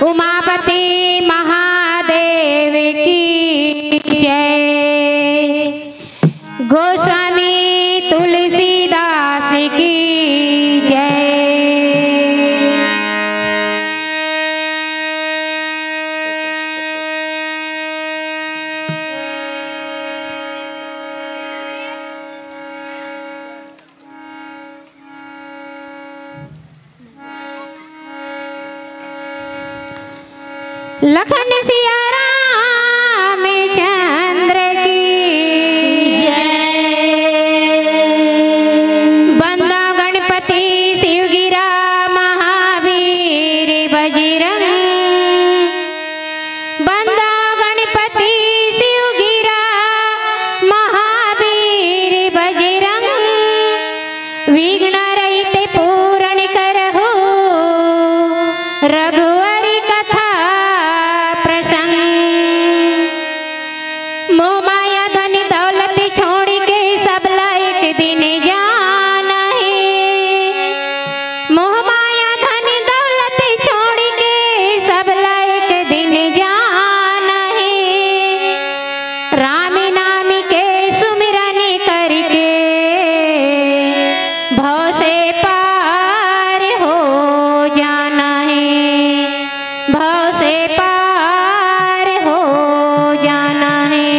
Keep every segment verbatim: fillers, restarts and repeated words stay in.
उमापति महादेव की जय। गोस्वामी तुलसीदास की जय। लखन सिया राम चंद्र की जय। बंदा गणपति शिव गिरा महावीर बजरंग। बंदा गणपति शिव गिरा महावीर बजरंग। विघ्न रहित पूर्ण करहु रघुवर कथा प्रसंग। मोह माया धन दौलत छोड़ के सबला एक दिन जाना हे। मोह माया धन दौलत छोड़ के सबला एक दिन जाना हे। राम नाम के सुमिरन करके भव से पार हो जाना हे, भव से पार हो जाना हे।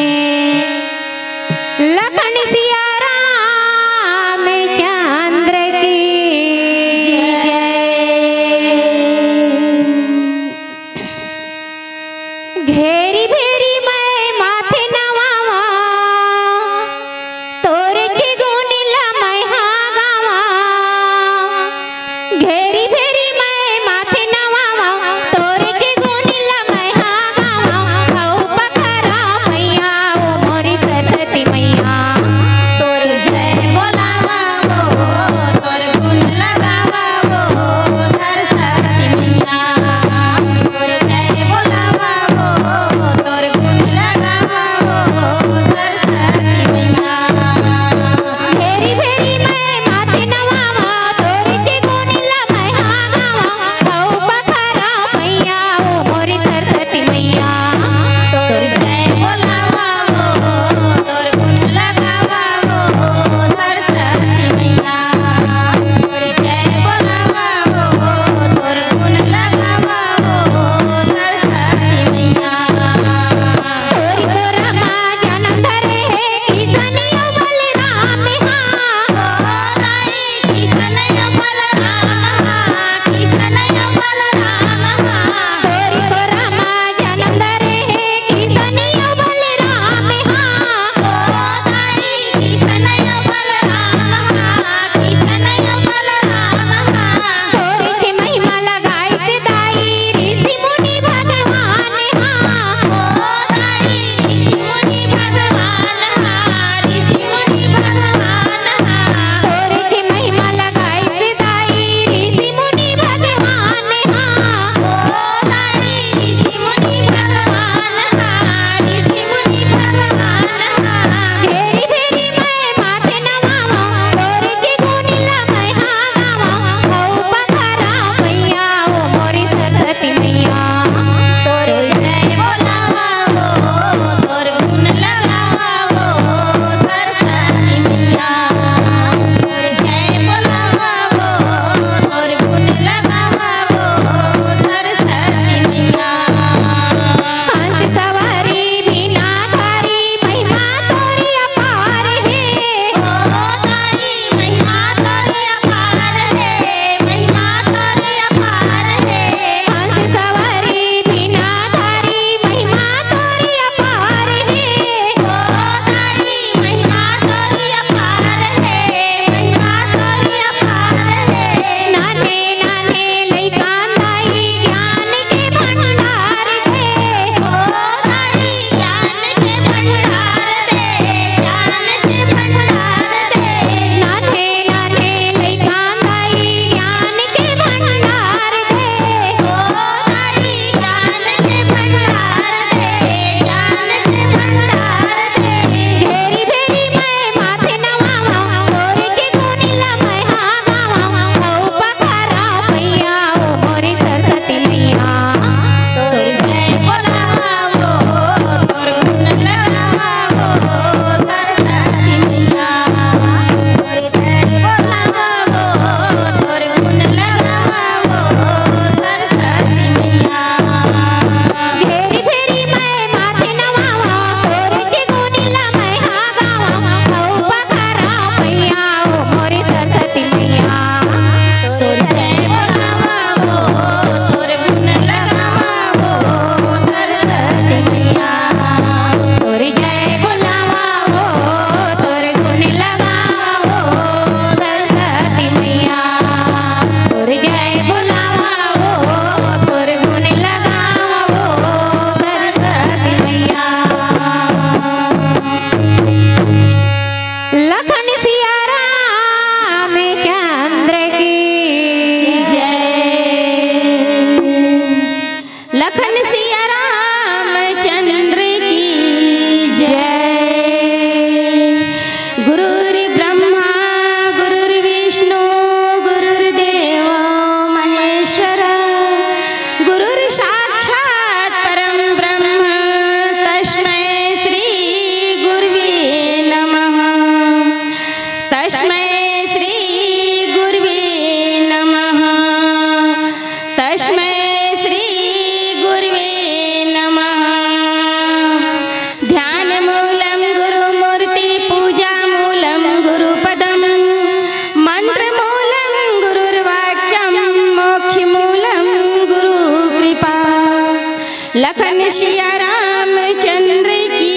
लखन सिया रामचंद्र की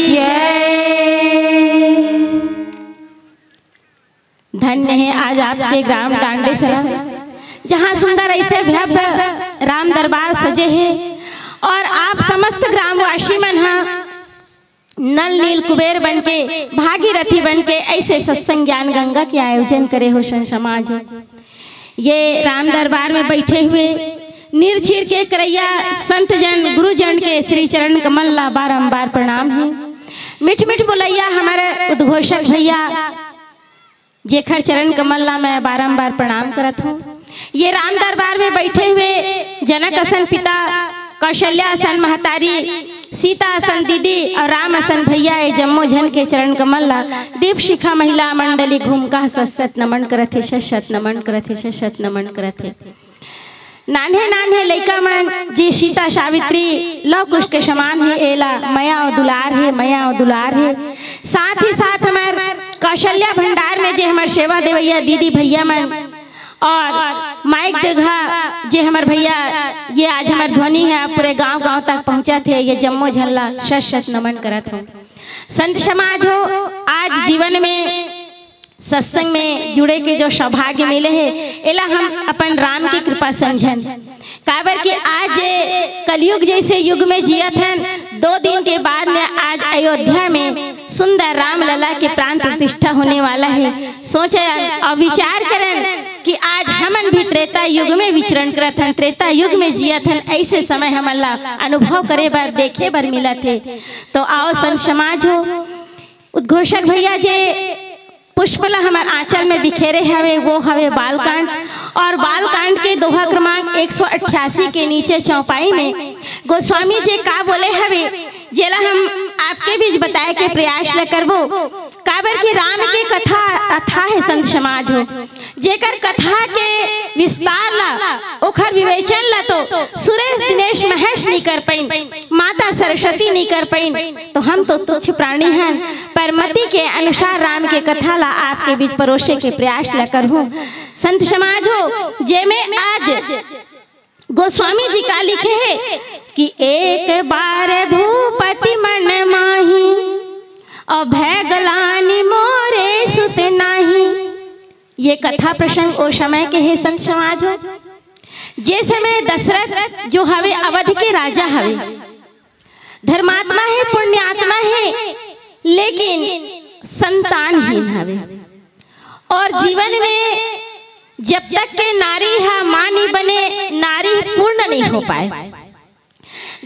जय। धन्य है आज आपके ग्राम डांडेसरा, जहाँ सुंदर ऐसे भव्य राम दरबार सजे है और आप समस्त ग्रामवासी मन हा नल नील कुबेर बन के, भागीरथी बन के ऐसे सत्संग ज्ञान गंगा के आयोजन करे हो संत समाज हो। ये राम दरबार में बैठे हुए निरछीर के करैया संत जन गुरुजन के श्री चरण कमल ला बारंबार प्रणाम है। मिठ मिठ बोलैया हमारे उद्घोषक भैया, जेखर चरण कमल ला मैं बारंबार प्रणाम करत हूँ। ये राम दरबार में बैठे हुए जनक असन पिता, कौशल्या असन महतारी, सीता असन दीदी और राम असन भैया, ये जम्मो झन के चरण कमल ला दीप शिखा महिला मंडली घूम का शत शत नमन करत हे, शत शत नमन करत हे, शत शत नमन करत हे। नान्हे नान्हे लइका मन जी सीता सावित्री लव कुश के समान हे, एला मया अउ दुलार हे, मया अउ दुलार हे। साथ ही साथ हमर कौशल्या भंडार में जे हमर सेवा देवैया दीदी भैया मन और माइक दीर्घा जे हमर भैया, ये आज हमर ध्वनि है, पूरे गांव गांव तक पहुंचत हे, ये जम्मो झन ला शत शत नमन करत हूँ। संत समाज हो, आज जीवन में सत्संग में जुड़े के जो सौभाग्य मिले हे, एला हम अपन राम की कृपा समझन। काबर कि आज ये कलयुग जैसे युग में जियत हन, दो दिन के बाद में आज अयोध्या में सुंदर रामलला के प्राण प्रतिष्ठा होने वाला है। सोचन और विचार करन कि आज हमन भी त्रेता युग में विचरण करत हन, त्रेता युग में जियत हन, ऐसे समय हमन ला अनुभव करे बर, देखे बर मिलत हे। तो आओ संत समाज हो, उद्घोषक भैया जे पुष्प ला हमर आंचल में बिखेरे हवे, वो हवे बालकांड। और बालकांड के दोहा क्रमांक एक सौ अट्ठासी के नीचे चौपाई में गोस्वामी जी का बोले हवे, जेला हम आपके बीच बताए के प्रयास ल करबो। काबर कि राम के कथा अथाह है संत समाज हो, जेकर कथा के विस्तार ला, ओखर विवेचन ला तो सुरेश दिनेश महेश नी कर पाइन, माता सरस्वती नी कर पाइन, तो हम तो तुच्छ प्राणी हन, पर मति के अनुसार राम के कथा ला आपके बीच परोसे के प्रयास ला करहूँ। संत समाज हो, जेमे आज गोस्वामी जी का लिखे हे कि एक बार भूपति मन माही, और भय गलानी मोरे सुत नाही। ये कथा प्रसंग ओ समय के हे संत समाज हो, जे समय दशरथ जो हवे अवध के राजा हवे, धर्मात्मा हे, पुण्यात्मा हे, लेकिन संतानहीन हवे। और जीवन में जब तक के नारी हा माँ नी बने, नारी पूर्ण नहीं हो पाए।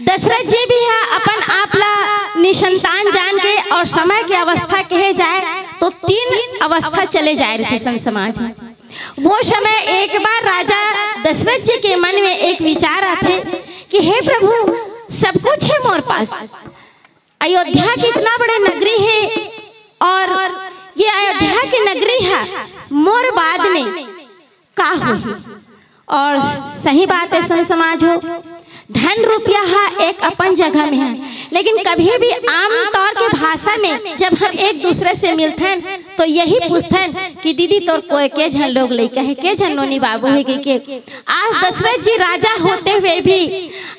दशरथ जी भी हा अपन आप ला निसंतान जान के और समय के अवस्था कहे जाए तो तीन अवस्था चले जाए रहिथे संत समाज। वो समय एक बार राजा दशरथ जी के मन में एक विचार आथे कि हे प्रभु, सब कुछ है मोर पास, अयोध्या के इतना बड़े नगरी है और ये अयोध्या के नगरी है, मोर बाद में का होही? और सही बात है संत समाज हो, धन रुपया हा एक अपन जगह में है, लेकिन कभी भी आम तौर के भाषा में जब हम एक दूसरे से मिलथन तो यही पूछथन कि दीदी तोर कोई के झन लोग लइका है, के झन नोनी बाबू है के, के? आज दशरथ जी राजा होते हुए भी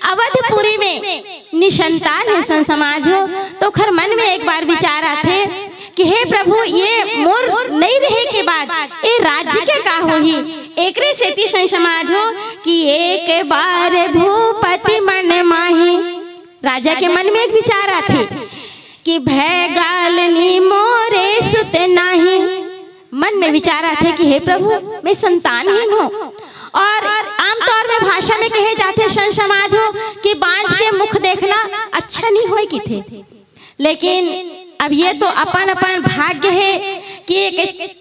अवधपुरी में निसंतान है संत समाज हो, तो ओखर मन में एक बार विचार आथे कि हे प्रभु, ये मोर नहीं रहे के बाद ये राज्य के का होही? एकरे सेती संत समाज हो कि एक बार भूपति मन माही, राजा के मन में एक विचार आथे कि भय गालनी मोरे सुत नाही। मन में विचार आथे कि हे प्रभु, मैं संतानहीन हूँ। और आमतौर में भाषा में कहे जाथे संत समाज हो कि बांझ के मुख देखना अच्छा नहीं होय किथे। लेकिन अब ये तो अपन अपन भाग्य है कि एक,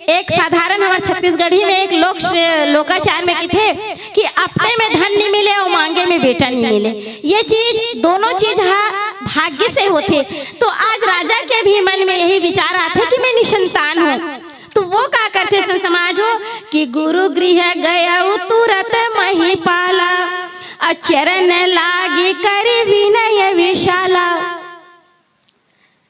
एक साधारण हमारे छत्तीसगढ़ी में एक लोक लोकाचार में किथे कि अपने में धन नहीं मिले और मांगे में बेटा नहीं मिले। ये चीज, दोनों चीज हा भाग्य से होथे। तो आज राजा के भी मन में यही विचार आथे कि मैं निसंतान हूँ। तो वो का करथे संत समाज हो कि गुरु गृह गया तुरत मही पाला, अचरण लागी करी विनय विशाला।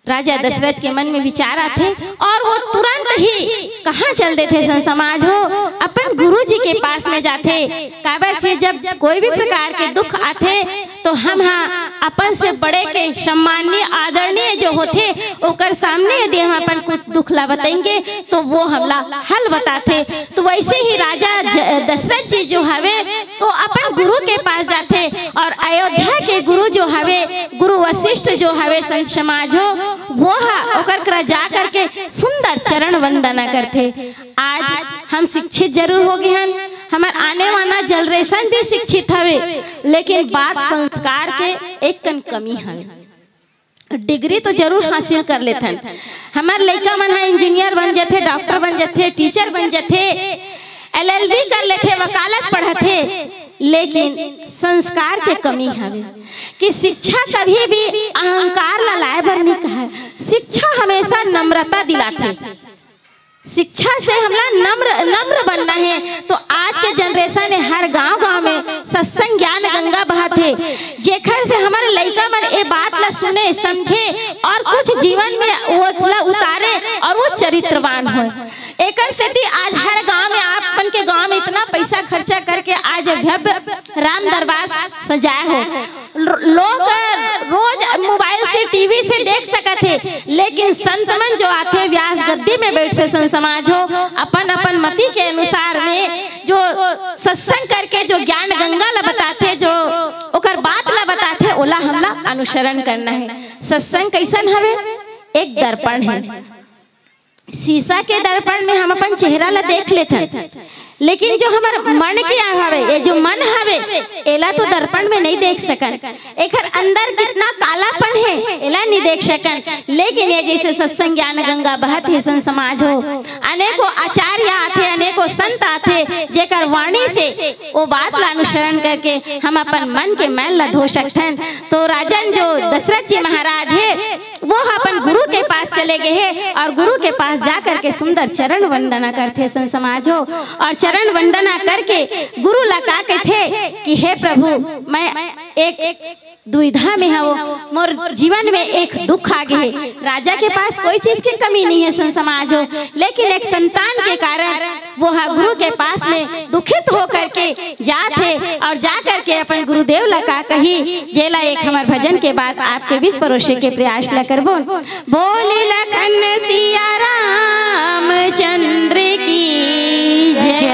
राजा दशरथ के मन में विचार आथे और वो तुरंत ही कहाँ चल देथे संत समाज हो, अपन गुरु जी के पास में जाथे। काबर कि जब कोई भी प्रकार के दुख आथे तो हम हा अपन से बड़े के सम्माननीय, आदरणीय जो होथे, ओकर सामने यदि हम अपन कुछ दुख ला बताएंगे, तो वो हमला हल बताथे। तो वैसे ही राजा ज-, दशरथ जी जो हवे, वो अपन गुरु के पास जाथे और अयोध्या के गुरु जो हवे, गुरु वशिष्ठ जो हवे, संत समाज हो, वो हा ओकर करा जा करके सुंदर चरण वंदना करथे। आज हम शिक्षित जरूर हो गए हन, हमर आने वाला जनरेशन भी शिक्षित हवे, लेकिन बात संस्कार के एक कन कमी हवे। डिग्री तो जरूर हासिल कर लेथन, हमर लइका मन हा इंजीनियर बन जथे, डॉक्टर बन जथे, टीचर बन जथे, एलएलबी कर लेथे, वकालत पढ़थे, लेकिन संस्कार के कमी हवे कि शिक्षा कभी भी अहंकार ला लाए बर नहीं कहे। शिक्षा हमेशा नम्रता दिलाथे। शिक्षा से हमला नम्र, नम्र बनना है। तो आज के जनरेशन में हर गांव-गांव में सत्संग ज्ञान गंगा बहत हे, जेकर से हमर लइका मन ए बात ला सुने, समझे और कुछ जीवन में ओला उतारे और वो चरित्रवान होए। एकर सेती आज हर गांव में, आप मन के गांव में इतना पैसा खर्चा करके आज भव्य राम दरबार सजाए हो। ल-, लोग रोज मोबाइल से, टीवी से देख सकत हे, लेकिन संत मन जो आथे व्यास गद्दी में बैठथे, संत समाज हो, अपन अपन मति के अनुसार में जो सत्संग करके जो ज्ञान गंगा ला बताथे, जो ओकर बात ला बताथे, ओला हमला अनुसरण करना है। सत्संग कैसन हवे? एक दर्पण है। शीशा के दर्पण में हम अपन चेहरा ला देख लेथन, लेकिन जो हमर मन के आ हवे, ये जो मन हवे, एला तो दर्पण में नहीं देख सकन। एकर अंदर कितना कालापन है, एला नहीं देख सकन। लेकिन ये जैसे सत्संग ज्ञान गंगा बहत हे, संत समाज हो, अनेकों आचार्य आथे, अनेकों संत आथे, जेकर वाणी से वो बात ला अनुसरण करके हम अपन मन के मैल ला धो सकथन। तो राजन जो दशरथ जी महाराज हे, वो ह अपन गुरु के पास चले गए हे और गुरु के पास जा करके सुंदर चरण वंदना करथे, संत समाज हो। और चरण वंदना करके गुरु ला का कथे कि हे प्रभु, मैं एक दुविधा में हवं, मोर जीवन में एक दुख आ गए हे। राजा के पास कोई चीज की कमी नहीं है, संत समाज हो, लेकिन एक संतान के कारण वो हा गुरु के पास में दुखित होकर के जात हे और जा करके अपन गुरुदेव ला का कही, जेला एक हमर भजन के बाद आपके बीच परोसे के प्रयास ला करबो। बोले लखन सिया रामचंद्र की जय।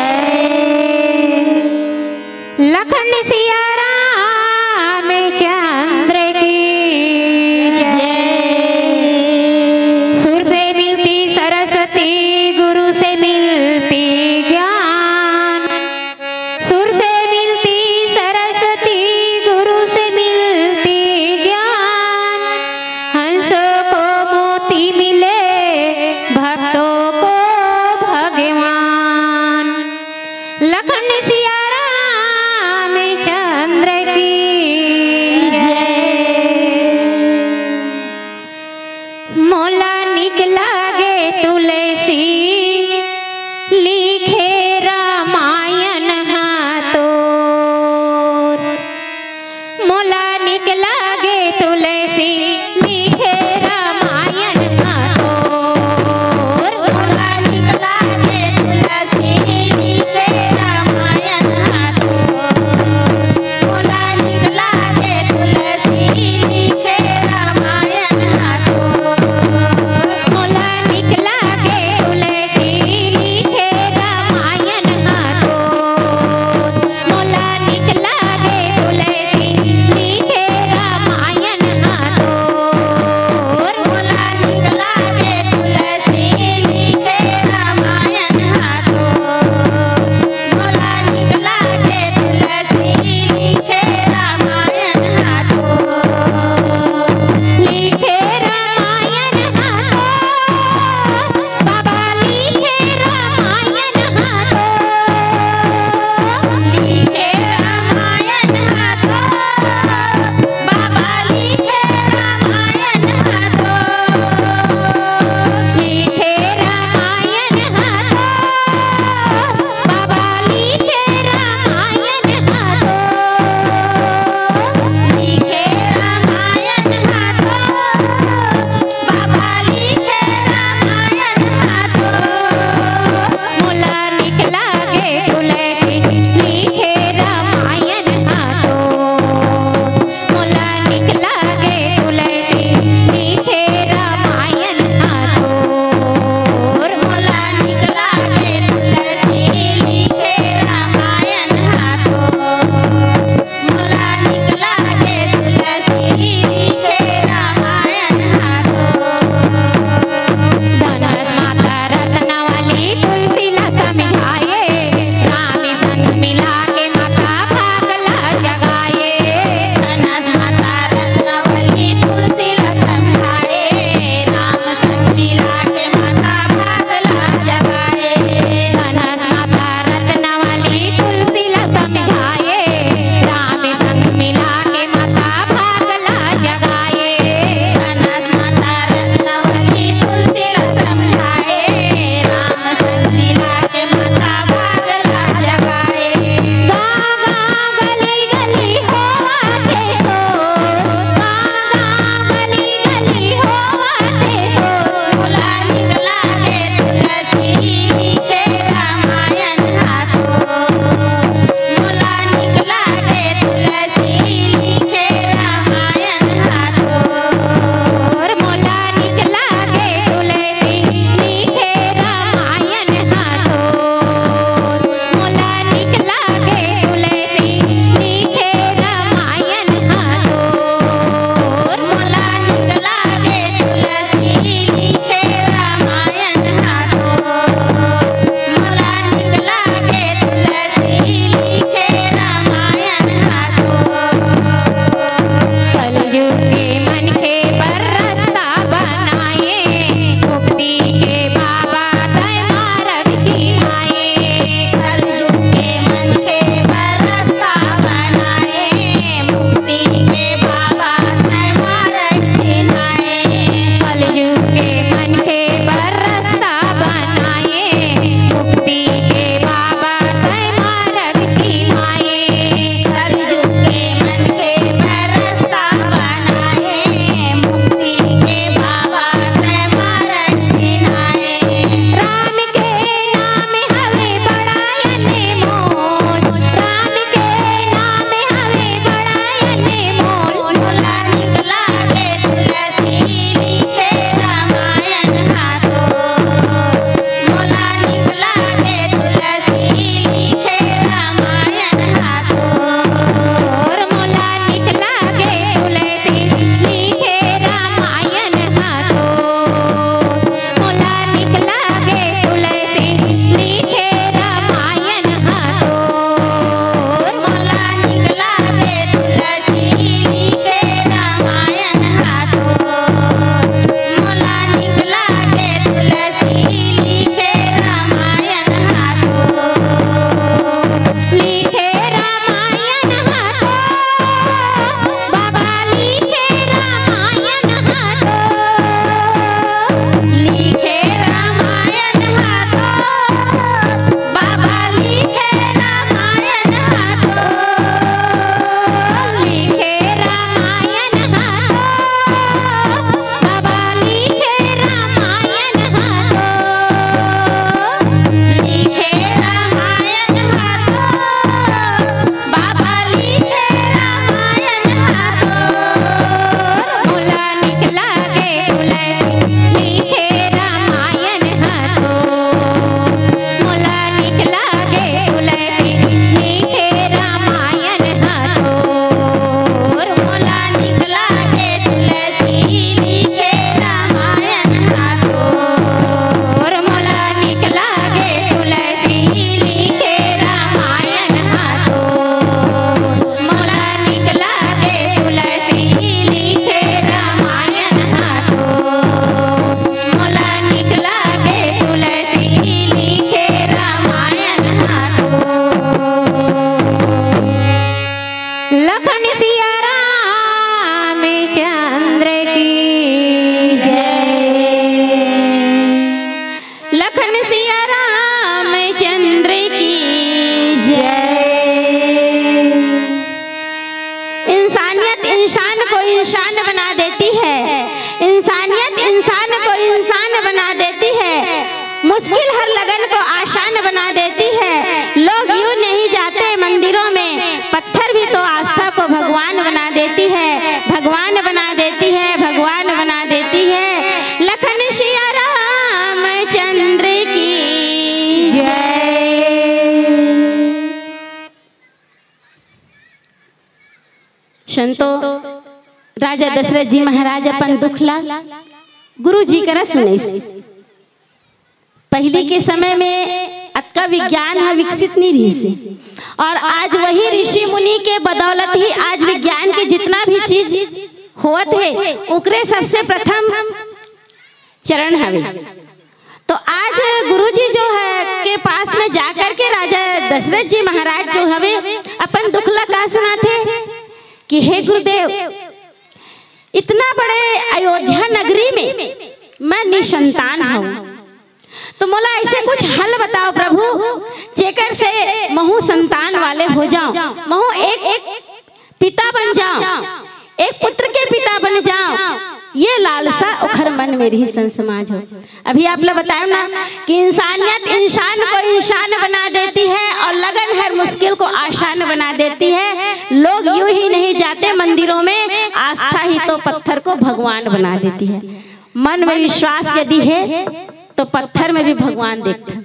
लखन सिया रामचंद्र की जय। सुर से मिलती सरस्वती, गुरु से मिलती ज्ञान। सुर से मिलती सरस्वती, गुरु से मिलती ज्ञान। हंसों को मोती मिले, भक्तों को भगवान। लखन सिया रामचंद्र की जय। मोला निक लागे तुलसी, लिखे रामायण हा तोर। मोला निक लागे तुलसी, लिखे रामायण हा तोर। मोला निक लागे तुलसी, लिखे रामायण हा तोर। मोला निक लागे तुलसी, लिखे रामायण हा तोर। मोला इंसान को इंसान बना देती है, मुश्किल हर लगन को आसान बना देती है। लोग यूं नहीं जाते मंदिरों में, पत्थर भी तो आस्था को भगवान बना देती है, भगवान बना देती है, भगवान बना देती है। लखन सिया रामचंद्र की जय। संतो, राजा दशरथ जी महाराज अपन दुख ला गुरु जी करा सुनइस। पहिली के समय में अतका विज्ञान ह विकसित नहीं रहिस हे, और आज वही ऋषि मुनि के बदौलत ही आज विज्ञान के जितना भी चीज होवत हे, ओकरे सबसे प्रथम चरण हवे। तो आज गुरुजी जो है के पास में जाकर के राजा दशरथ जी महाराज जो हवे अपन दुख ला का सुनाथे कि हे गुरुदेव, इतना बड़े अयोध्या नगरी में मैं निसंतान हूँ, तो मोला ऐसे कुछ हल बताओ प्रभु, जेकर से महू संतान वाले हो जाओ, महू एक, एक पिता बन जाओ, एक पुत्र के पिता बन जाओ, ये लालसा ओखर मन में रहिस संत समाज हो। अभी आप ला बतायो ना कि इंसानियत इंसान को इंसान बना देती है और लगन हर मुश्किल को आसान बना देती है। लोग यूं ही नहीं जाते मंदिरों में, आस्था ही तो पत्थर को भगवान बना देती है। मन में विश्वास यदि है तो पत्थर में भी भगवान देखता।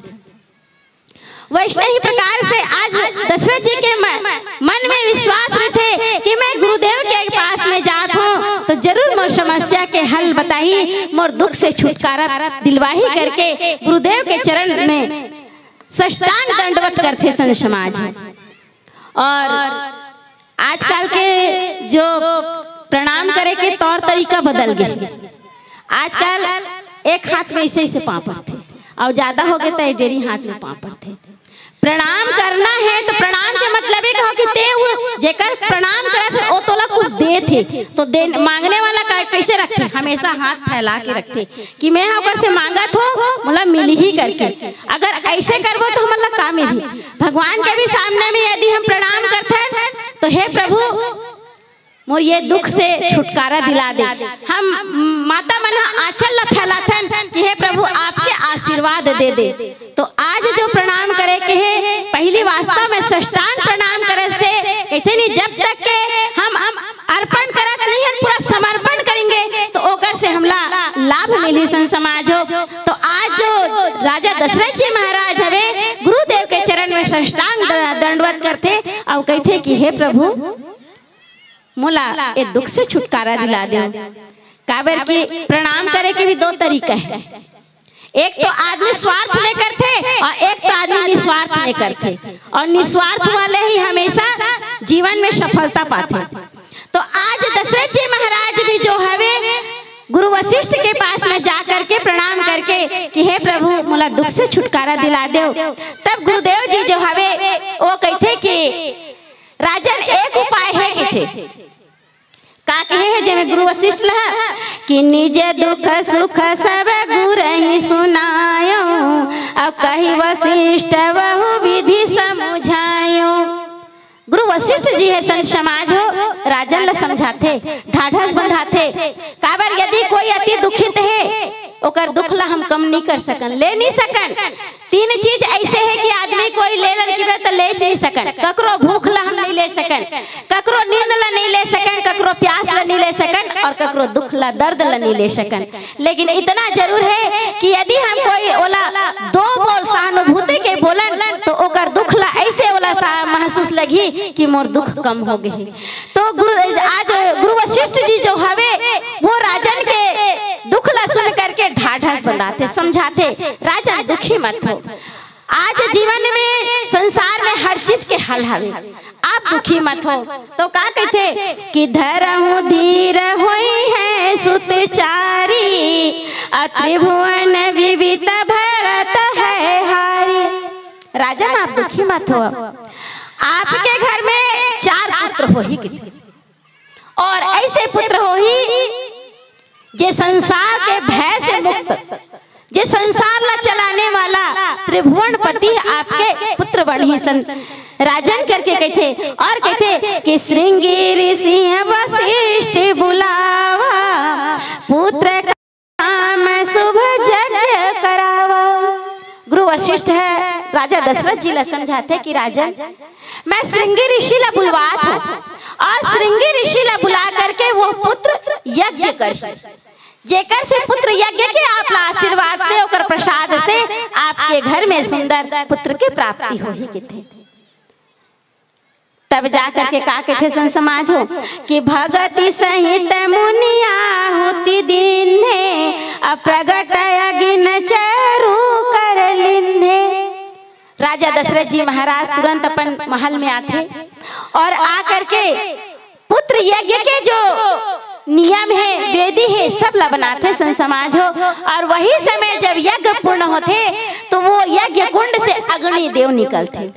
वैसने ही प्रकार से आज दशरथ जी के म-, मन में विश्वास रहिथे कि मैं गुरुदेव के पास में जात हूँ तो जरूर मोर समस्या के हल बताही, मोर दुख से छुटकारा दिलवाही करके गुरुदेव के चरण में साष्टांग दंडवत करथे संत समाज। और आजकल के जो प्रणाम करे के तौर तरीका बदल गे। आजकल एक हाथ में ऐसे, ऐसे पाँव परथे, और ज्यादा हो गे तो डेढ़ी हाथ में पाँव परथे। प्रणाम करना है तो प्रणाम के मतलब ये कहो कि ते वो जेकर प्रणाम करत हे, वो तोला कुछ देथे, तो दे, मांगने वाला का, कैसे रखथे? हमेशा हाथ फैला के रखथे कि मैं ओकर से मांगत हूँ, मोला मिलही करके। अगर ऐसे करबो तो हमन ला का मिलही? भगवान के भी सामने में यदि हम प्रणाम करथन तो हे प्रभु, मोर ये दुख से छुटकारा दिला दे। हम माता मन ह आंचल ला फैलाथन कि हे प्रभु, आपके आशीर्वाद दे दे। तो आज जो प्रणाम करे के हे, पहली वास्तव में साष्टांग प्रणाम करे से कहिथे नहीं, जब तक के हम, हम अर्पण करत नहीं हन, पूरा समर्पण करेंगे तो ओकर से हमला लाभ मिलही संत समाज हो। तो आज जो राजा दशरथ जी महाराज हवे, गुरुदेव के चरण में साष्टांग द-, दंडवत करथे और कहिथे कि हे प्रभु, मोला ये दुख से छुटकारा दिला दे। काबर कि प्रणाम करे के भी दो तरीका है, एक तो आदमी स्वार्थ में करथे और एक तो आदमी निस्वार्थ में करथे, और निस्वार्थ वाले ही हमेशा जीवन में सफलता पाथे। तो आज दशरथ जी महाराज भी जो हवे गुरु वशिष्ठ के पास में जा करके प्रणाम करके कि हे प्रभु, मोला दुख से छुटकारा दिला देव। तब गुरुदेव जी जो हवे वो कहिथे कि राजन, एक उपाय है, कहिथे। का कहे हे जेमे गुरु वशिष्ठ ला कि निज दुख सुख सब गुरहि सुनायो, अब कहि वशिष्ठ बहु विधि समुझायो। गुरु वशिष्ठ जी हे संत समाज हो, राजन ला समझाथे, ढाढ़स बंधाथे। काबर यदि कोई अति दुखित हे, ओकर दुख ला हम कम नहीं कर सकन, ले नहीं सकन। तीन चीज ऐसे हे कि आदमी कोई ले लन किबे त ले नहीं सकन, ककरो भूख ला हम नहीं ले सकन, ककरो नींद ला नहीं ले सकन, ककरो प्यास ला नहीं ले सकन और ककरो दुख ला, दर्द ला नहीं ले सकन। लेकिन इतना जरूर है कि यदि हम कोई ओला दो बोल सहानुभूति के बोलन तो ओकर दुख ला ऐसे ओला सा महसूस लगही कि मोर दुख कम हो गए। तो गुरु, आज गुरु वशिष्ठ जी जो हवे वो राजन के दुख ला सुन करके ढाढ़स बंधाथे, समझाथे, राजन दुखी मत हो। आज जीवन में, संसार में हर चीज के हल हवे, आप दुखी मत हो। तो का कहिथे कि धरहु धीर होई है सुत चारी, अत्रिभुवन विवित भरत है हारी। राजन, आप दुखी मत हो, आपके घर में चार पुत्र होही किथे, और ऐसे पुत्र होही जे संसार के भय से मुक्त, जे संसार ला चलाने वाला त्रिभुवन पति आपके पुत्र बनही सन राजन करके कहिथे। और कहिथे कि श्रृंगी ऋषि वशिष्ठ बुलावा, पुत्र वशिष्ठ ह राजा दशरथ जी ला समझाथे कि राजन, मैं श्रृंगी ऋषि ला बुलवात हूँ और श्रृंगी ऋषि ला बुला करके वो पुत्र यज्ञ करही, जेकर से पुत्र यज्ञ के आप ला आशीर्वाद से, ओकर प्रसाद से आपके घर में सुंदर पुत्र के प्राप्ति होही, कथे। तब जा करके का कथे संत समाज हो कि भगति सहित मुनि आहुति दीन्हे, अप्रगट अगिन चरु कर लीन्हे। राजा दशरथ जी महाराज तुरंत अपन महल में आथे और आ करके पुत्र यज्ञ के जो नियम है, वेदी है, सब ला बनाथे संत समाज हो। और वही समय जब यज्ञ पूर्ण होथे तो वो यज्ञ कुंड से अग्नि देव निकलथे।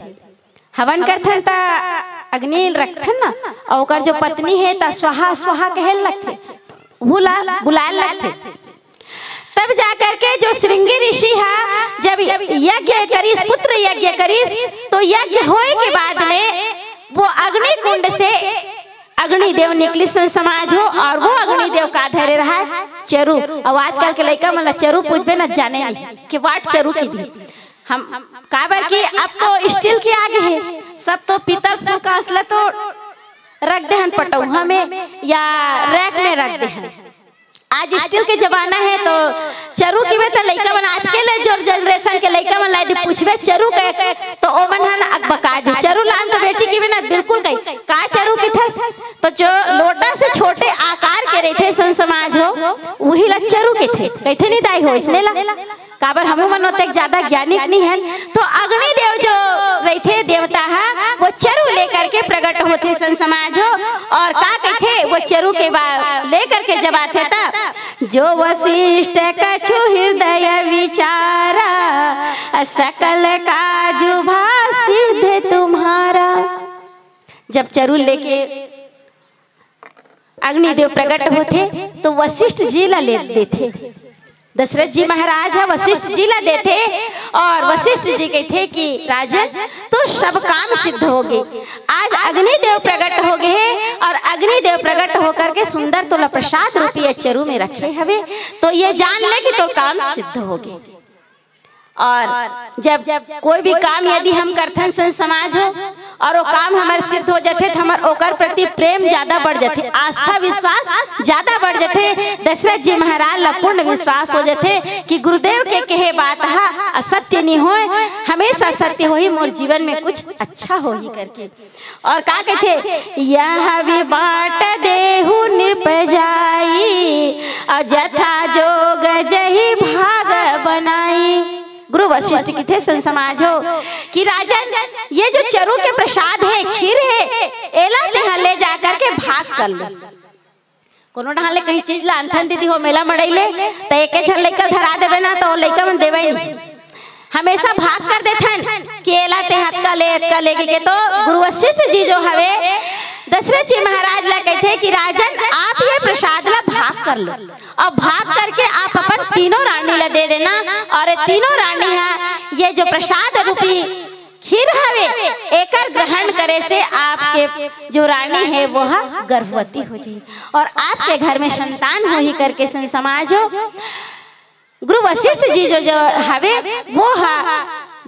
हवन करथन त अग्नि रखथन ना, और ओकर जो पत्नी है त स्वाहा स्वाहा कहे लगथे, वो ला बुलाए लगथे। तब जा करके जो श्रृंगी ऋषि हा जब यज्ञ करिस, पुत्र यज्ञ करिस, तो यज्ञ होए के बाद में वो अग्नि कुंड से अग्नि देव निकलिस संत समाज हो। और वो अग्नि देव का धरे रहा है? चरु। और आजकल के लइका मन ला चरु पूछबे न, जाने नहीं कि what चरु किथे। हम काबर कि अब तो स्टील के आगे है, सब तो पीतल फूल का असला तो रख दे हन पटौहा में या रैक में रख दे हन। आज स्टील के जमाना है तो चरु किबे त लइका मन, आज के ले जो जनरेशन के लइका मन ला यदि पूछबे चरु के, तो ओमन हन अकबका जी, चरु लान तो बेटी किबे ना, बिल्कुल कही का चरु किथस? तो जो लोटा से छोटे आकार के रहिथे संत समाज हो, वही ला चरु कथे, कथे नहीं दाई हो, इसने ला। काबर हमू मन ओतेक ज्यादा ज्ञानिक नहीं हन। तो अग्नि देव जो रहिथे देवता हा, वो चरु लेकर के प्रकट होथे संत समाज हो। और का कथे वो चरु के बा-, लेकर के जब आथे त, जो वशिष्ठ कछु हृदय विचारा, सकल काज भा सिद्ध तुम्हारा। जब चरु लेके अग्निदेव प्रकट होथे तो वशिष्ठ जी ला ले देथे। दशरथ जी महाराज ह वशिष्ठ जी ला देथे और वशिष्ठ जी कथे कि राजन, तो सब काम सिद्ध होगे। आज अग्निदेव प्रकट होगे हे और अग्निदेव प्रकट होकर के सुंदर तोला प्रसाद रूपी चरु में रखे हवे, तो ये जान ले कि तोर काम सिद्ध होगे। और जब कोई भी काम यदि हम करथन संत समाज हो और वो काम हमर सिद्ध हो जाथे, तो हमर ओकर प्रति प्रेम ज्यादा बढ़ जाथे, आस्था विश्वास ज्यादा बढ़ जाथे। दशरथ जी महाराज ला पूर्ण विश्वास हो जाथे कि गुरुदेव के कहे बात हा असत्य नहीं होय, हमेशा सत्य होही, मोर जीवन में कुछ अच्छा होही करके। और का कथे, यह भी बाट देहु नृप जाई, और जथा जोग जही भाग बनाई। गुरु वशिष्ठ कथे संत समाज हो कि राजन, ये जो चरु के प्रसाद है, खीर है, एला तेहा ले जा करके भाग कर ले। कोनो डहान ले कहीं चीज ला अंथन दीदी हो मेला मड़ई ले, त एके झन लइका धरा देबे ना, तो लइका मन देवई नहीं। हमेशा भाग कर देथन कि एला ते हतका ले, हतका ले के। तो गुरु वशिष्ठ जी जो हवे, दशरथ जी महाराज ला कथे कि राजन, आप ये प्रसाद ला भाग कर लो और भाग करके आप अपन तीनों रानी ला दे देना, और ये तीनों रानी हा ये जो प्रसाद रूपी खीर हवे, एकर ग्रहण करे से आपके जो रानी है वो हा गर्भवती हो जाही और आपके घर में संतान होही करके संत समाज हो। गुरु वशिष्ठ जी जो, जो हवे वो हा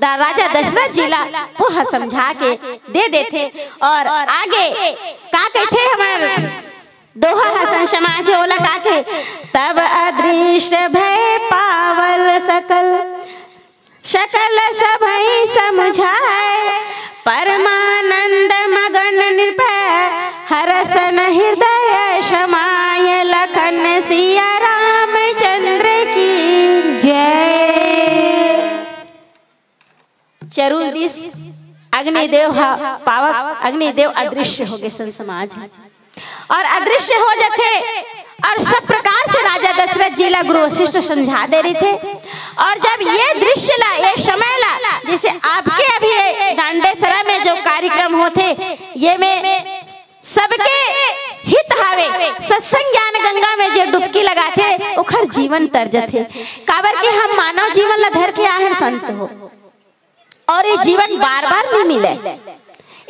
दा-, राजा दशरथ जी ला वो हा समझा के दे देथे। और आगे का कथे हमर दोहा हा संत समाज हो, ओला का कहे, तब अदृश्य भय पावल सकल, सकल सभई समुझाय, परमानंद मगन नृप, हरसन हृदय समाय, लखन सिया रामचंद्र की जय। चरुल दिस अग्निदेव हा पावक, अग्निदेव अदृश्य होगे संत समाज। और अदृश्य हो जाथे और सब प्रकार से राजा दशरथ जी ला गुरु वशिष्ठ समझा दे रहिथे। और जब ये दृश्य ला, ये समय ला, जैसे आपके अभी ये डांडेसरा में जो कार्यक्रम होथे, ये में सबके हित हावे, सत्संग ज्ञान गंगा में जो डुबकी लगाथे, ओखर जीवन तर जथे। काबर कि हम मानव जीवन ला धर के आहे संत हो। और ये जीवन बार-बार नहीं मिले,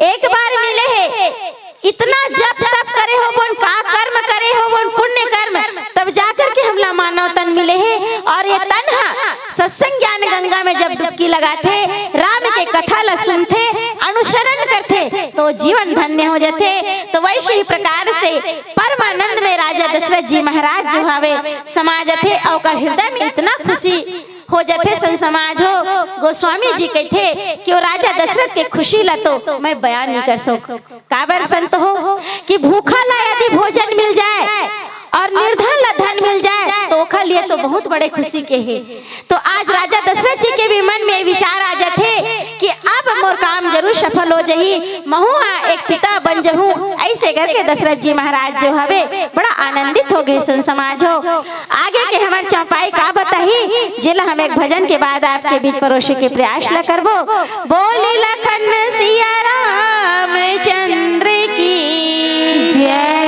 एक बार मिले हे। इतना जप तप करे होबोन, का कर्म करे होबोन, पुण्य कर्म, तब जाकर के हमला मानव तन मिले हे। और ये तन हा सत्संग ज्ञान गंगा में जब डुबकी लगाथे, राम के कथा ला सुनथे, अनुसरण करथे, तो जीवन धन्य हो जाथे। तो वैसे ही प्रकार से परमानंद में राजा दशरथ जी महाराज जो हवे, समा जाथे, अउ ओकर हृदय में इतना खुशी हो जाथे। संत समाज हो, गोस्वामी जी कहथे कि वो राजा दशरथ के खुशी ला तो मैं बयान नहीं कर सकूं। काबर संत हो कि भूखा ला यदि भोजन मिल जाए और निर्धन ला धन मिल जाए, तो ओखर लिए तो बहुत बड़े खुशी के हे। तो आज राजा दशरथ जी के भी मन में विचार आ जाथे कि अब मोर काम जरूर सफल हो जाही, महू हा एक पिता बन जहूं। ऐसे करके दशरथ जी महाराज जो हवे, बड़ा आनंदित हो गए। संत समाज हो, आगे के हमर चौपाई का बताही, जेला हम एक भजन के बाद आपके बीच परोसे के प्रयास ला करबो। बोली लखन सिया रामचंद्र की जय।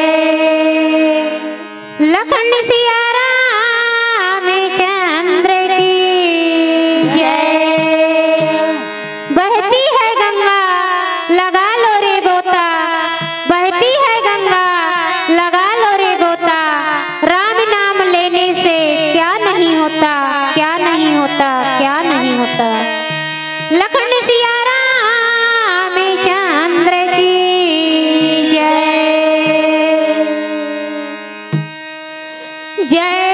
लखन सिया रामचंद्र की जय। बहती है गंगा, लगा लो रे गोता। बहती है गंगा, लगा लो रे गोता। राम नाम लेने से क्या नहीं होता, क्या नहीं होता, क्या नहीं होता। लखन सिया रामचंद्र की जय। जय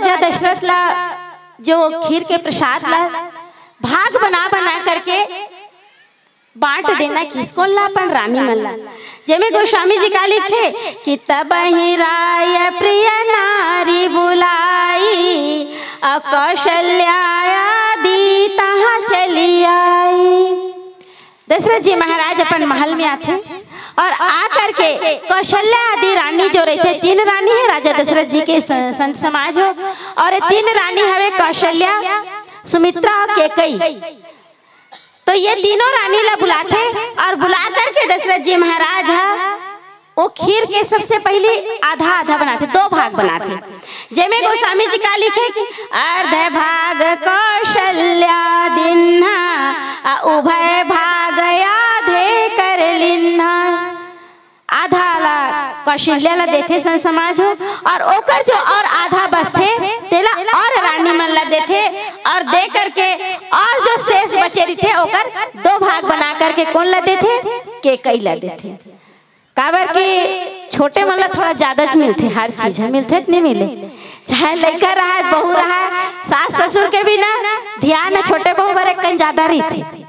राजा दशरथ ला जो खीर के प्रसाद ला भाग बना बना करके बांट देना किसको ला, अपन रानी मन ला। जेमे गोस्वामी जी का लिखथे कि तब ही राय प्रिय नारी बुलाई, अ कौशल्या आदि तहाँ चली आई। दशरथ जी महाराज अपन महल में आथे और आ करके कौशल्या आदि रानी जो रहिथे, तीन रानी हे राजा दशरथ जी के स-, संत समाज हो, और ये तीन रानी हवे कौशल्या, सुमित्रा और केकई। तो ये तीनों रानी ला बुलाथे और बुला करके दशरथ जी महाराज ह वो खीर के सबसे पहली आधा आधा बनाथे, दो भाग बनाथे। जेमे गोस्वामी जी का लिखे कि अर्ध भाग कौशल्या दिन्हा, आ उभय भाग आधे कर लिन्हा। आधा ला कौशल्या ला देथे संत समाज हो, और ओकर जो और आधा बचथे तेला और रानी मन ला देथे, और दे करके और जो शेष बचे रहिथे ओकर दो भाग बना करके कोन ला देथे? केकई ला देथे। काबर कि छोटे मन ला थोड़ा ज्यादा च मिलथे, हर चीज ह मिलथे त नहीं मिले, चाहे लइका रहा, बहू रहा, सास ससुर के भी ना ध्यान छोटे बहू बर एक कन ज्यादा रहिथे।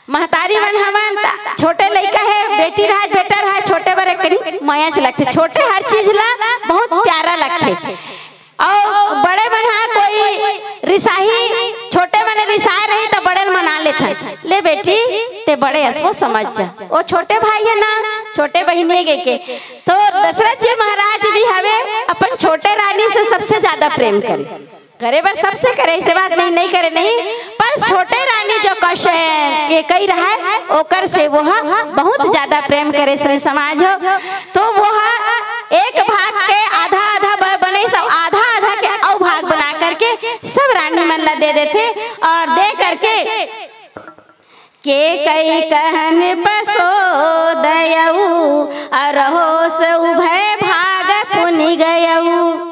महतारी मन हमन त छोटे लइका हे, बेटी रहा, बेटा रहा, छोटे बर एक कन मया च लगथे। छोटे हर चीज ला बहुत प्यारा लगथे। और बड़े मन हा कोई रिसाही, छोटे मन रिसाए रही त बड़े ल मना लेथन, "ले बेटी, ते बड़े असो समझ जा, वो छोटे भाई हे ना, छोटे बहिनी हे के।" तो दशरथ जी महाराज भी हवे अपन छोटे रानी से सबसे ज्यादा प्रेम करे, करे बर सबसे करे, ऐसे बात नहीं, नहीं करे नहीं, पर छोटे रानी जो कौश-, केकई रहा ओकर से वो ह बहुत ज्यादा प्रेम करे संत समाज हो। तो वो ह एक भाग के आधा आधा ब-, बने सब आधा आधा के अउ भाग बना करके सब रानी मन ला दे देथे, और दे करके केकई कहन पसो दयऊ, अरहोस उभय भाग पुनि गयऊ।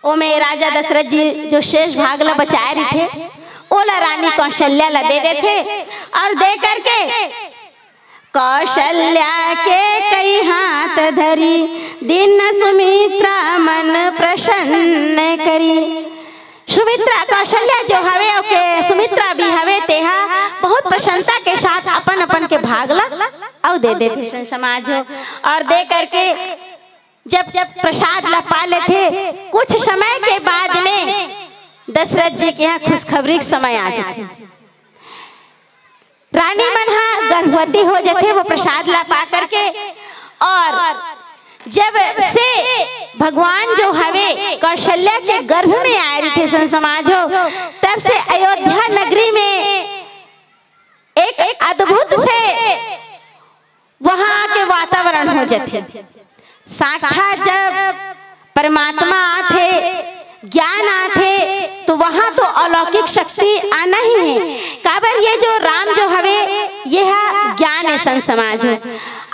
ओमे राजा दशरथ जी जो शेष भाग ला बचाए रहिथे, ओला रानी कौशल्या ला दे देथे, और दे करके कौशल्या केकई हाथ धरी, दीन्ह सुमित्रा मन प्रसन्न करी। सुमित्रा, कौशल्या जो हवे, ओके सुमित्रा भी हवे, तेहा बहुत प्रसन्नता के साथ अपन अपन के भाग ला अउ दे देथे संत समाज हो, और दे करके जब, जब प्रसाद ला पा लेथे, कुछ समय के बाद में दशरथ जी के यहाँ खुशखबरी के समय आ जाथे। रानी मन हा गर्भवती हो जाथे वो प्रसाद ला पा करके, और जब से भगवान जो हवे कौशल्या के गर्भ में आए रहिथे संत समाज हो, तब से अयोध्या नगरी में एक अद्भुत से वहाँ के वातावरण हो जाथे। साक्षात जब परमात्मा आथे, ज्ञान आथे, तो वहाँ तो अलौकिक शक्ति आना ही है। काबर ये जो राम जो हवे, ये हा ज्ञान है संत समाज हो।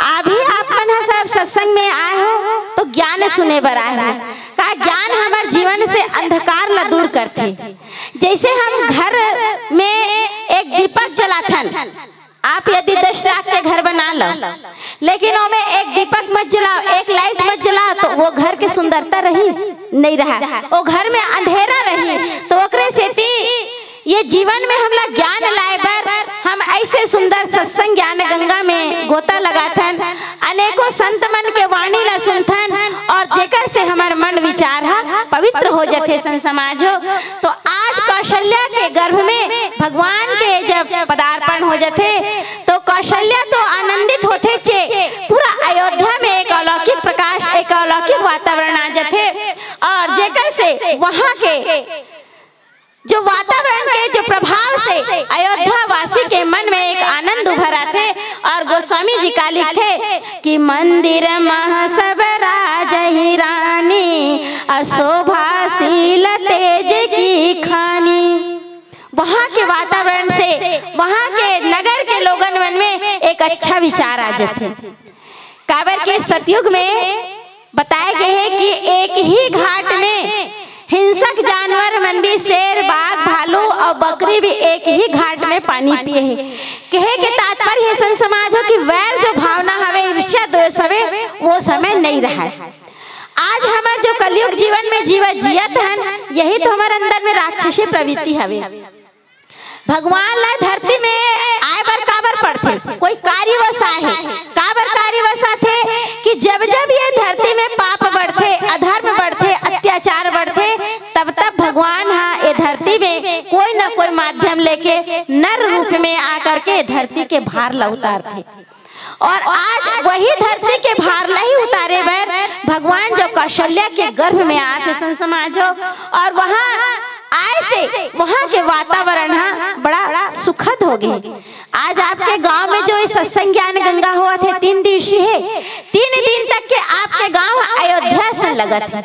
अभी आप मन हा सब सत्संग में आए हो तो ज्ञान सुने बर आए हो। का ज्ञान हमर जीवन से अंधकार ला दूर करथे। जैसे हम घर में एक दीपक जलाथन, आप यदि दस लाख के घर बना लो, लेकिन ओमे एक दीपक मत जलाओ, एक लाइट मत जलाओ, तो वो घर के सुंदरता रही? नहीं रहा, वो घर में अंधेरा रही। तो ओकरे सेती ये जीवन में हमला ज्ञान लाए बर हम ऐसे सुंदर सत्संग ज्ञान गंगा में गोता लगाथन, अनेकों संत मन के वाणी ला सुनथन, और जेकर से हमर मन विचार हा पवित्र हो जाथे संत समाज हो। तो आज कौशल्या के गर्भ में भगवान के जब पदार्पण हो जाथे, तो कौशल्या तो आनंदित होथे चे, पूरा अयोध्या में एक अलौकिक प्रकाश, एक अलौकिक वातावरण आ जाथे, और जेकर से वहाँ के जो वातावरण के जो प्रभाव से अयोध्या वासी के मन में एक आनंद उभर आथे, और गोस्वामी जी का लिखथे कि मंदिर मह सब राजहि रानी, अशोभाशील तेज की खानी। वहाँ के वातावरण से, वहाँ के नगर के लोगन मन में एक अच्छा विचार आ जाथे। काबर के सतयुग में बताए गए हे कि एक ही घाट में हिंसक जानवर मन भी, शेर, बाघ, भालू और बकरी भी एक ही घाट में पानी पिए हे। कहे के तात्पर्य हे संत समाज हो कि वैर जो भावना हवे, ईर्ष्या द्वेष हवे, वो समय नहीं रहा है। आज हमर जो कलयुग जीवन में जीवन जियत हन, यही तो हमर अंदर में राक्षसी प्रवृत्ति हवे। भगवान ला धरती में आए बर काबर पड़थे? कोई कार्यवश आए हे। काबर कार्यवश आथे कि जब जब ये धरती में पाप बढ़थे, अधर्म बढ़थे, अत्याचार बढ़थे, तब तब भगवान हा ये धरती में कोई ना कोई माध्यम लेके नर रूप में आकर के धरती के भार ला उतारथे। और आज वही धरती के भार ला ही उतारे बर भगवान जो कौशल्या के गर्भ में आथे, संत समाज हो, और वहाँ आए से वहाँ के वातावरण हा बड़ा सुखद हो गए। आज आपके गांव में जो ये सत्संग ज्ञान गंगा होवत हे, तीन दिवसीय हे, तीन दिन तक के आपके गांव अयोध्या सन लगत हे।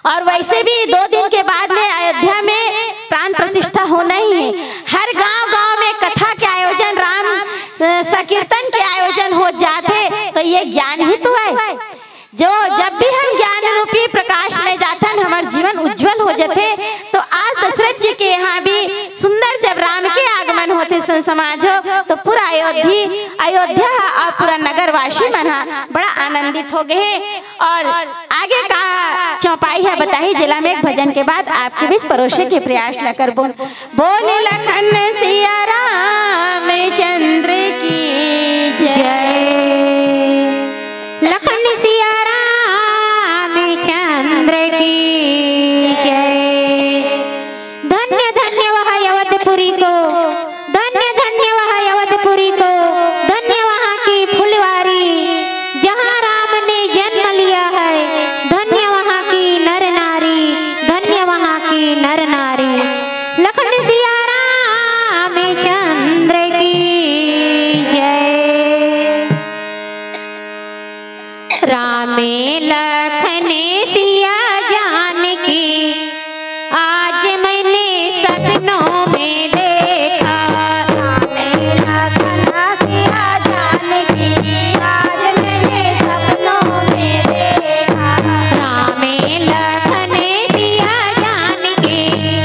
और वैसे भी दो दिन के बाद में अयोध्या में प्राण प्रतिष्ठा होना ही है। हर गांव गांव में कथा के आयोजन, राम, अ, संकीर्तन के आयोजन हो जाथे, तो ये ज्ञान ही तो है। जो जब भी हम ज्ञान रूपी प्रकाश में जाथन, हमर जीवन उज्जवल हो जाथे। तो आज दशरथ जी के यहाँ भी सुंदर, जब राम के आगमन होथे, संत समाज हो, तो पूरा अयोध्या, अयोध्या और पूरा नगरवासी मन हा बड़ा आनंदित हो गए। और आगे का चौपाई हे बताही, जेला में एक भजन के बाद आपके बीच परोसे के प्रयास ला करबो। बोले लखन सिया रामचंद्र की जय। लखन सिया रामचंद्र की जय। धन्य धन्य वह अवधपुरी को, धन्य धन्य वह अवधपुरी को, धन्य वहाँ की फुलवारी, जहाँ राम ने जन्म लिया है। धन्य वहाँ की नर नारी, धन्य वहाँ की नर नारी। लखन सिया रामचंद्र की जय। रामे लखने सिया जानकी, आज मैंने सपनों में देखा। रामे लखना सिया जानकी, आज मैंने सपनों में देखा। रामे लखने सिया जानकी,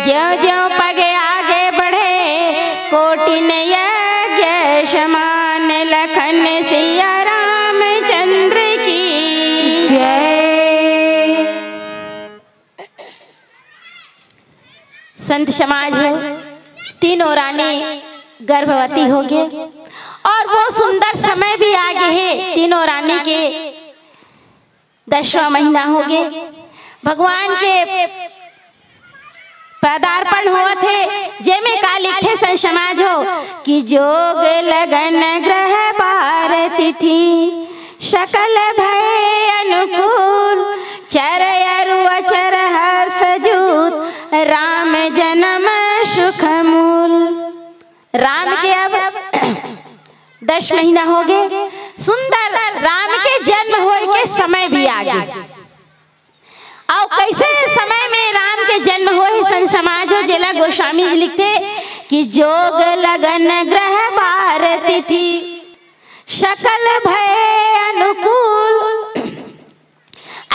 ज्यों ज्यों पग आगे बढ़े, कोटिन यज्ञ समान। लखन सिया रामचंद्र की जय। संत समाज हो, तीनों रानी गर्भवती हो गे और वो सुंदर समय भी आ गे हे। तीनों रानी के दसवां महीना हो गे, भगवान के पदार्पण होवत हे, जेमे का लिखथे संत समाज हो कि जोग लगन ग्रह बार तिथि, सकल भय अनुकूल, चर अरु अचर हर्ष जूत, राम जन्म सुख मूल। राम के अब दस महीना हो गे, सुंदर राम के जन्म होए के समय भी आ गे। अउ कैसे समय में राम के जन्म होए हे संत समाज हो, जेला गोस्वामी जी लिखथे कि जोग लगन ग्रह बार तिथि, सकल भय अनुकूल।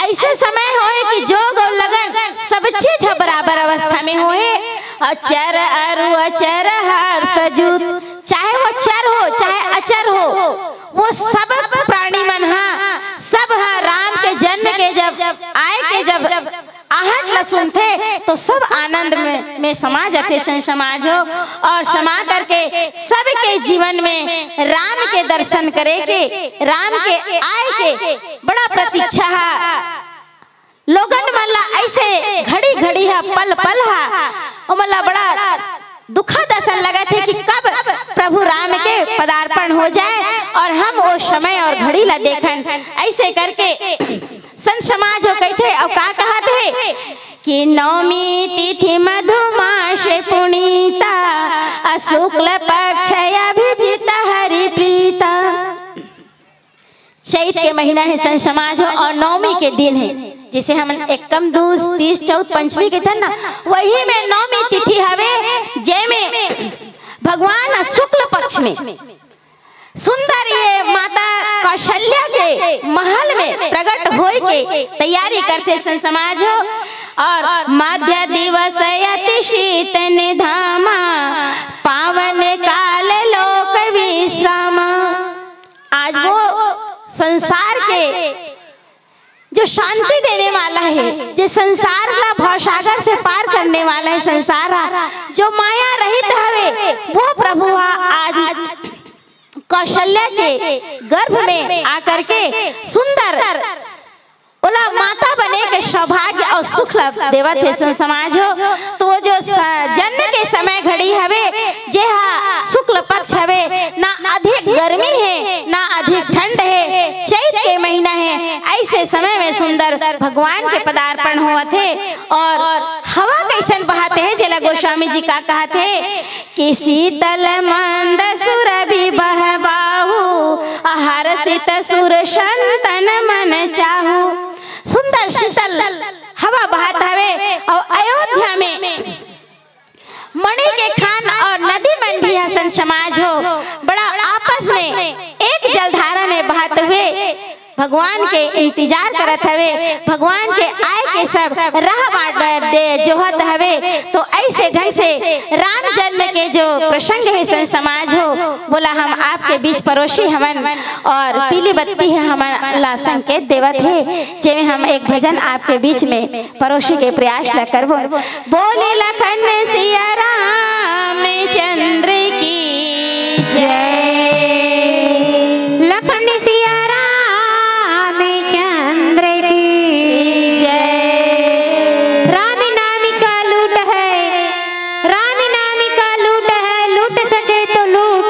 ऐसे समय होए कि जोग अउ लगन सब चीज ह बराबर अवस्था में होए, अउ चर अरु अचर हर्ष जूत, चाहे वो चर हो चाहे अचर हो, वो सब प्राणी मन हा, सब हा राम के जन्म के जब आए के जब आहट ला सुनथे तो सब आनंद में, में समा जाथे संत समाज हो, और समा करके सबके जीवन में राम के दर्शन करे के, राम के आए के बड़ा प्रतीक्षा हा। लोगन मन ला ऐसे घड़ी घड़ी हा, पल पल हा, ओमन ला बड़ा दुखद असन लगत हे कि कब प्रभु राम के पदार्पण हो जाए और हम वो समय और घड़ी ला देखन। ऐसे करके संत समाज हो कहिथे अउ का कहत हे कि नवमी तिथि मधुमास पुनीता, अ शुक्ल पक्ष अभिजित हरि प्रीता। चैत के महीना हे संत समाज हो और नवमी के दिन हे, जिसे हमन एकम दूज, तीज, चौथ, पंचमी कहिथन ना, वही में नवमी तिथि हवे, जेमे भगवान शुक्ल पक्ष में सुंदर ये माता कौशल्या के महल में प्रगट होए के तैयारी करथे संत समाज हो। और मध्य दिवस अति शीत निधामा, पावन काल लोक विश्रामा। आज वो संसार के जो शांति देने वाला हे, जे संसार ला भवसागर से पार करने वाला हे, संसार हा जो माया रहित हवे, वो प्रभु हा आज कौशल्या के गर्भ में आकर के सुंदर ओला माता बने के सौभाग्य अउ सुख ला देवत हे संत समाज हो। तो वो जो स-, जन्म के समय घड़ी हवे, जे हा शुक्ल पक्ष हवे, ना अधिक गर्मी हे, ना अधिक ठंड हे, चैत के महीना हे, ऐसे समय में सुंदर भगवान के पदार्पण होवत हे। और हवा कैसन बहत हे, जेला गोस्वामी जी का कहत हे कि शीतल मंद सुरभि बहबाहु, हर्षित सुर संतन मन चाहु। सुंदर शीतल हवा बहत हवे और अयोध्या में मणि के खान और नदी मन भी ह संत समाज हो बड़ा आपस में एक जलधारा में बहत हुए भगवान के इंतजार करत हवे, भगवान के आए के सब राह बाट दे जोहत हवे। तो ऐसे ढंग से राम जन्म के जो प्रसंग हे संत समाज हो, बोला हम आपके बीच परोसी हवन और पीली बत्ती ह हमन ला संकेत देवत हे, जेमे हम एक भजन आपके बीच में परोसी के प्रयास ला करबो। बोले लखन सिया रामचंद्र की जय। लखन सिया रामचंद्र की जय। राम नाम का लूट है, राम नाम का लूट है, लूट सके तो लूट,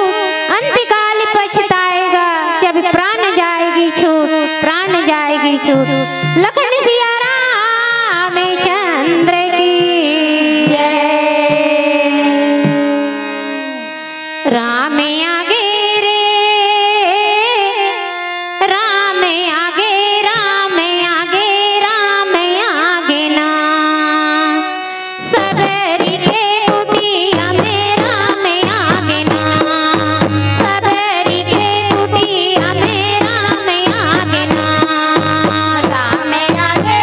अंतकाल पछताएगा जब प्राण जाएगी छूट, प्राण जाएगी छूट। लखन सिया रामचंद्र की जय। राम आगे रे, राम आगे, राम आगे, राम आगे ना। सबरी के कुटिया में राम आगे ना, सबरी के कुटिया में राम आगे ना। राम आगे,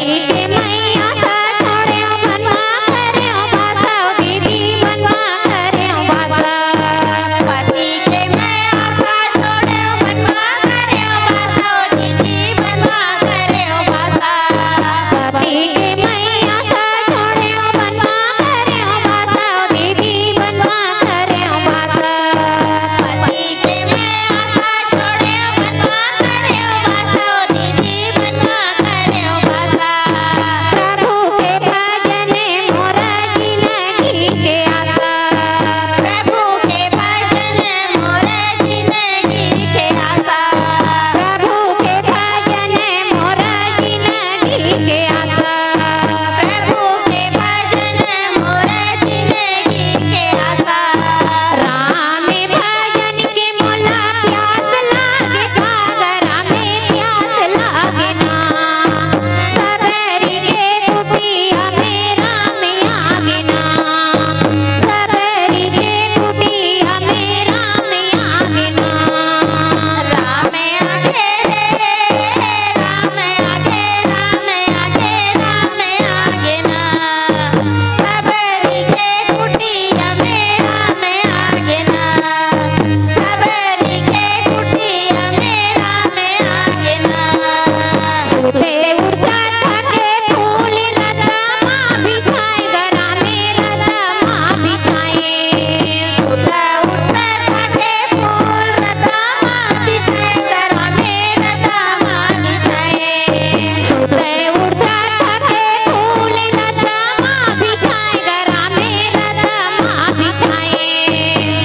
पति के मया सा छोड़ेंव, बनवा करेंव बासा, दीदी बनवा करेंव बासा। पति के मया सा छोड़ेंव, बनवा करेंव बासा, दीदी बनवा करेंव बासा। पति के मया सा छोड़ेंव, बनवा करेंव बासा, दीदी बनवा करेंव बासा। पति के मया सा छोड़ेंव, बनवा करेंव बासा, दीदी बनवा करेंव बासा। प्रभु के भजन मोर जिनगी के आसा। प्रभु के भजन मोर जिनगी के आसा। प्रभु के भजन मोर जिनगी के आसा। प्रभु के भजन मोर जिनगी के आसा। राम भजन के मोला प्यास लागे, सागर में प्यास लागे ना। सबरी के कुटिया में राम आगे ना। सबरी के कुटिया में राम आगे ना। राम आगे रे, राम आगे, राम आगे, राम आगे ना। सबरी के कुटिया में राम आगे ना। सबरी के कुटिया में राम आगे ना। सुते उठ सदा के फूल रता मा बिछाए, गरा में रता मा बिछाए। सुते उठ सदा के फूल रता मा बिछाए, गरा में रता मा बिछाए। सुते उठ सदा के फूल रता मा बिछाए, गरा में रता मा बिछाए।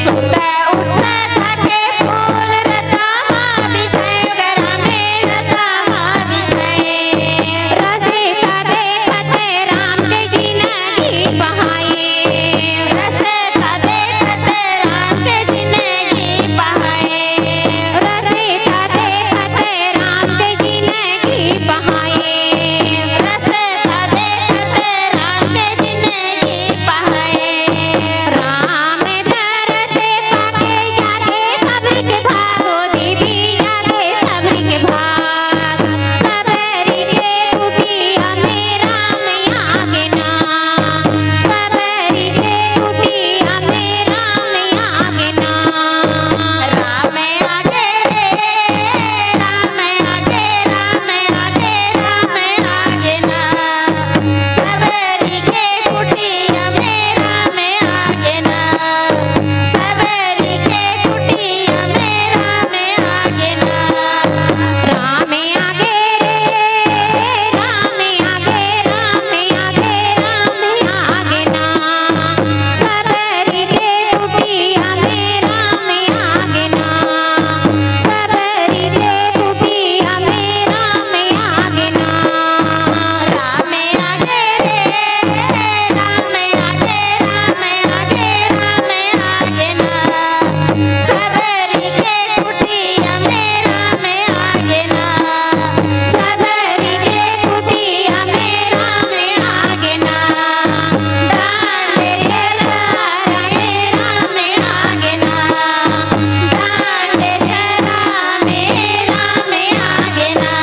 सुते उठ सदा के फूल रता मा बिछाए, गरा में रता मा बिछाए। रस्ता देखत राम के जिनगी पहाए। रस्ता देखत राम के जिनगी पहाए। रस्ता देखत राम के जिनगी पहाए। रस्ता देखत राम के जिनगी पहाए। राम दरस पाके जागे सबरी के भाग, ओ दीदी जागे सबरी के भाग। सबरी के कुटिया में राम आगे ना। सबरी के कुटिया में राम आगे ना। राम आगे रे, राम आगे, राम आगे, राम आगे ना। सबरी के कुटिया में राम आगे ना। सबरी के कुटिया में राम आगे ना। राम आगे रे, राम आगे, राम आगे, राम आगे ना। सबरी के कुटिया में राम आगे ना। सबरी के कुटिया में राम आगे ना। राम आगे रे, राम आगे, राम आगे, राम आगे ना। सबरी के कुटिया में राम आगे ना। सबरी के कुटिया में राम आगे ना। डांडे से राम आगे ना। डांडे से राम आगे ना।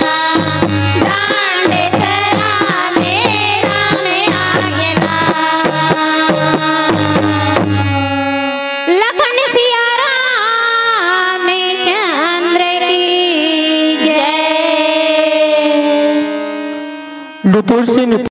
डांडे से राम आगे ना। लखन सिया रामचंद्र की जय। नुपुर से नुपुर